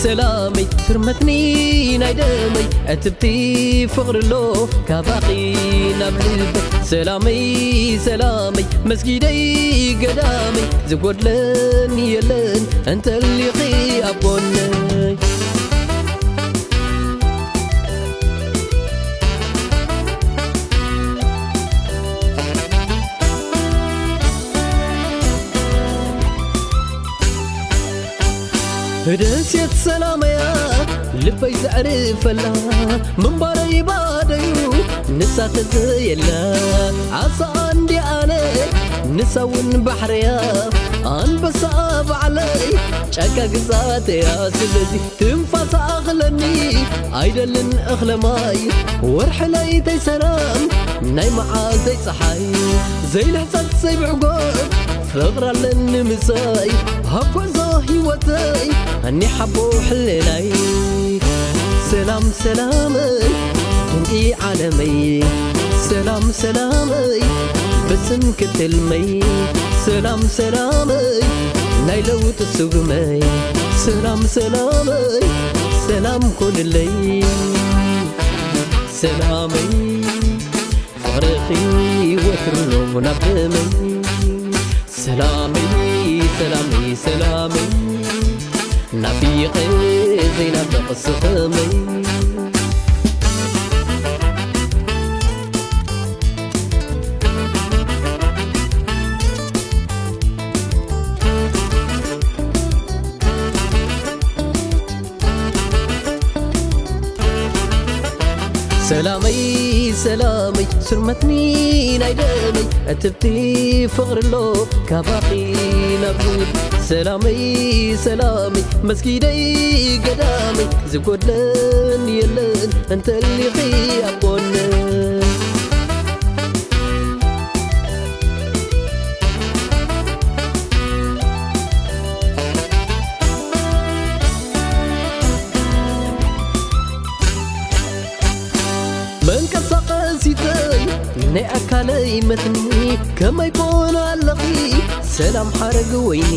ሰላመይ ስርመትኒ ናይ ደመይ፣ እትብቲ ፍቕሪ ኣሎ ካባኺ ናብ ልበይ። ሰላመይ ሰላመይ መስጊደይ ገዳመይ፣ ዝጎድለኒ የለን እንተሊኺ ኣብ ጎነይ። ደሴት ሰላመያ ልበይ ዘዕርፈላ፣ ምንባረይ ባደዩ ንሳ ተዘየላ። ዓሳ እንዲ ኣነ ንሳ እውን ባሕረያ፣ ኣንበሳ ባዕለይ ጫካ ግዛተያ። ስለዚ ትንፋሳ ኣኽለኒ ኣይደልን እኽለ ማይ፣ ወርሒ ለይተይ ሰላም ናይ መዓልተይ ፀሓይ፣ ዘይልሕፀት ዘይብዕጎት ፍቕሪ ኣለኒ ምሳይ፣ ኣብ ጉዕዞ ህይወተይ ኣኒ ሓቦ ሕሌናይ። ሰላም ሰላመይ ድንቂ ዓለመይ፣ ሰላም ሰላመይ ብስም ክትልመይ፣ ሰላም ሰላመይ ናይ ለውጢ ስጉመይ፣ ሰላም ሰላመይ ሰላም ኮንለይ። ሰላመይ ፍቕርኺ ወትሩ ናብ ደመይ። ሰላመይ ሰላመይ ሰላመይ ናፊቐ ዘይናፍቕ ስኽመይ። ሰላመይ ሰላመይ ስርመትኒ ናይ ደመይ፣ እትብቲ ፍቕሪ ኣሎ ካባኺ ናብ ዝብል። ሰላመይ ሰላመይ መስጊደይ ገዳመይ፣ ዝጎድለኒ የለን እንተሊኺ ኣብ ጎነይ። መንቀሳቐሲተይ ናይ ኣካለይ መትኒ፣ ከመይ ኮን ኣለኺ ሰላም ሓረግ ወይኒ።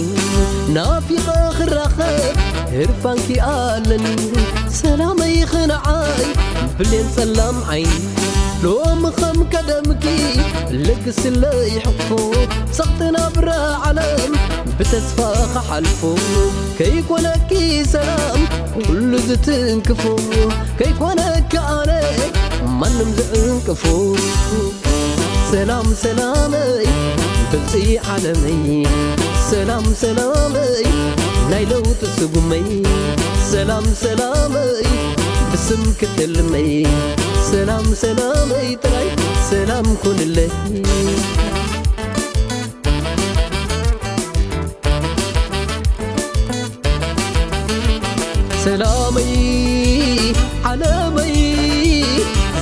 ናፊቐ ክራኸብ ህርፋንኪ ኣለኒ፣ ሰላመይ ኽንዓይ ብሌን ጸላም ዓይኒ። ሎሚ ኸም ቀደምኪ ለግስለይ ሕቕፎ፣ ጸቕጢ ናብራ ዓለም ብተስፋ ኽሓልፎ። ከይኮነኪ ሰላም ኩሉ ዝትንክፎ፣ ከይኮነኪ ኣነ ማንም ዝዕንቅፎ። ሰላም ሰላመይ ብልፂ ዓለመይ፣ ሰላም ሰላመይ ናይ ለውጢ ስጉመይ፣ ሰላም ሰላመይ ብስም ክትልመይ፣ ሰላም ሰላመይ ጥራይ ሰላም ኩንለይ። ሰላመይ ዓለመይ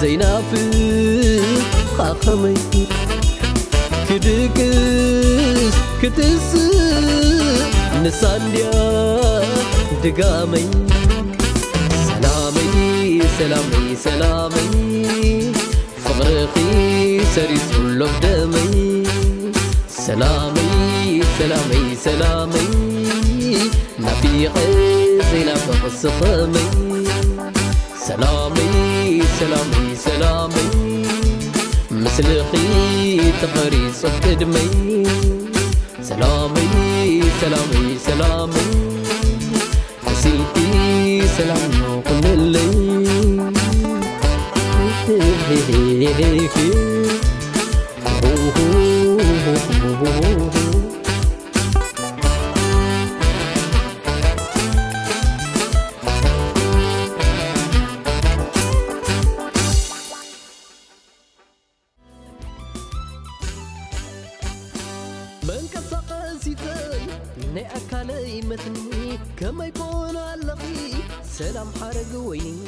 ዘይናፍቕ ኸመይ፣ ክድቅስ ክትስእ ንሳ እንድያ ድጋመይ። ሰላመይ ሰላመይ ሰላመይ ፍቕርኺ ሰሪጹ ኣሎ ደመይ። ሰላመይ ሰላመይ ሰላመይ ናፊቐ ዘይናፍቕ ስኽመይ። ሰላመይ ሰላመይ ሰላመይ ምስልኺ ተቐሪጹ ቅድመይ። ሰላመይ ሰላመይ ሰላመይ ተሲእኪ ሰላም ኩንለይ። መንቀሳቐሲተይ ናይ ኣካለይ መትኒ ከመይ ኮን ኣለኺ ሰላም ሓረግ ወይኒ።